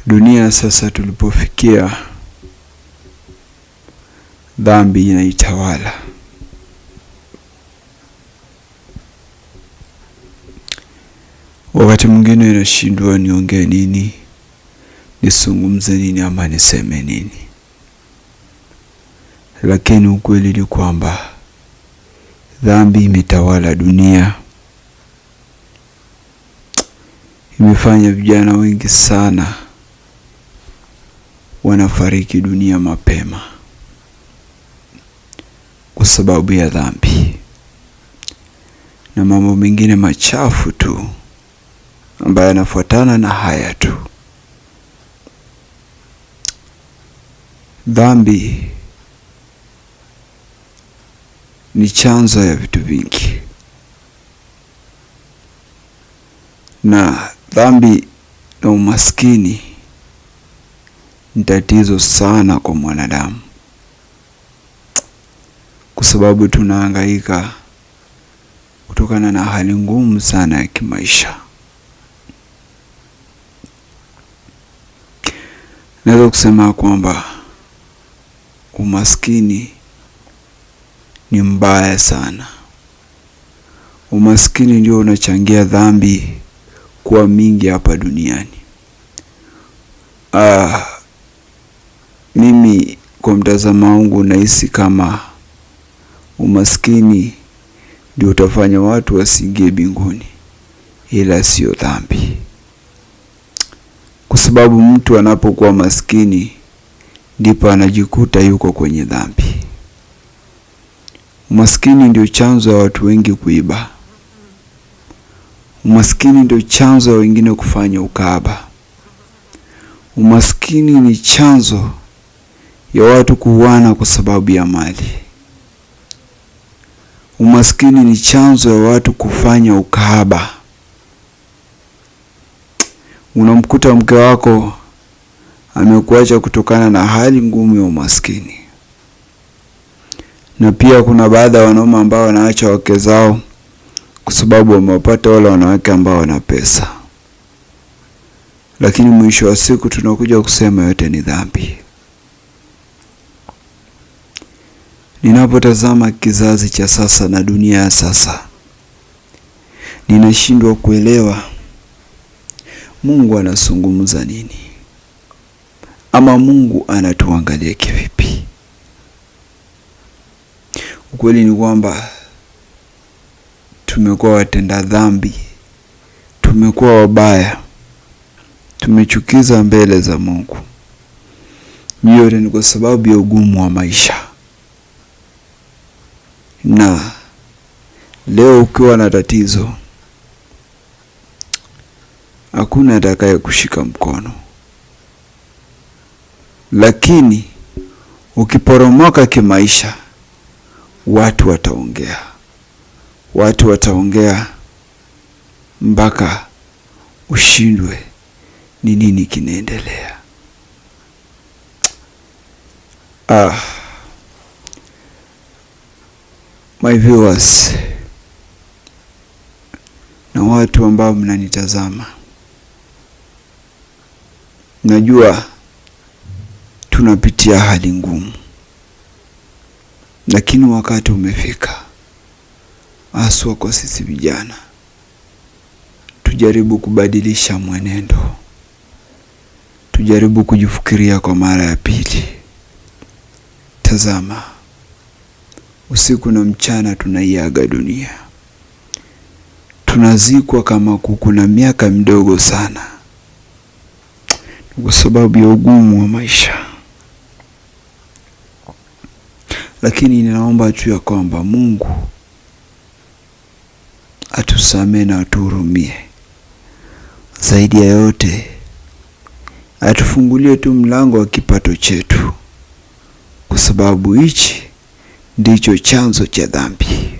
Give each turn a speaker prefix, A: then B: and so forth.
A: Dunia sasa tulipofikia, dhambi inaitawala. Wakati mwingine inashindwa niongee nini, nisungumze nini ama niseme nini. Lakini ukweli ni kwamba dhambi imetawala dunia. Imefanya vijana wengi sana wanafariki dunia mapema kwa sababu ya dhambi na mambo mengine machafu tu ambayo yanafuatana na haya tu. Dhambi ni chanzo ya vitu vingi, na dhambi na umaskini ni tatizo sana kwa mwanadamu, kwa sababu tunahangaika kutokana na hali ngumu sana ya kimaisha. Naweza kusema kwamba umaskini ni mbaya sana. Umaskini ndio unachangia dhambi kuwa mingi hapa duniani. Mimi kwa mtazamo wangu nahisi kama umaskini ndio utafanya watu wasiingie mbinguni, ila sio dhambi. Kwa sababu mtu anapokuwa maskini ndipo anajikuta yuko kwenye dhambi. Umaskini ndio chanzo ya watu wengi kuiba. Umaskini ndio chanzo ya wengine kufanya ukahaba. Umaskini ni chanzo ya watu kuuana kwa sababu ya mali. Umaskini ni chanzo ya watu kufanya ukahaba. Unamkuta mke wako amekuacha kutokana na hali ngumu ya umaskini. Na pia kuna baadhi ya wanaume ambao wanaacha wake zao kwa sababu wamewapata wale wanawake ambao wana pesa. Lakini mwisho wa siku tunakuja kusema yote ni dhambi. Ninapotazama kizazi cha sasa na dunia ya sasa, ninashindwa kuelewa Mungu anazungumza nini, ama Mungu anatuangalia kivipi. Ukweli ni kwamba tumekuwa watenda dhambi, tumekuwa wabaya, tumechukiza mbele za Mungu. Yote ni kwa sababu ya ugumu wa maisha. Na leo ukiwa na tatizo, hakuna atakaye kushika mkono. Lakini ukiporomoka kimaisha, watu wataongea. Watu wataongea mpaka ushindwe ni nini kinaendelea. My viewers na watu ambao mnanitazama, najua tunapitia hali ngumu, lakini wakati umefika, haswa kwa sisi vijana, tujaribu kubadilisha mwenendo, tujaribu kujifikiria kwa mara ya pili. Tazama, usiku na mchana tunaiaga dunia, tunazikwa kama kuku na miaka midogo sana, kwa sababu ya ugumu wa maisha. Lakini ninaomba tu ya kwamba Mungu atusamee na atuhurumie. Zaidi ya yote, atufungulie tu mlango wa kipato chetu, kwa sababu hichi ndicho chanzo cha dhambi.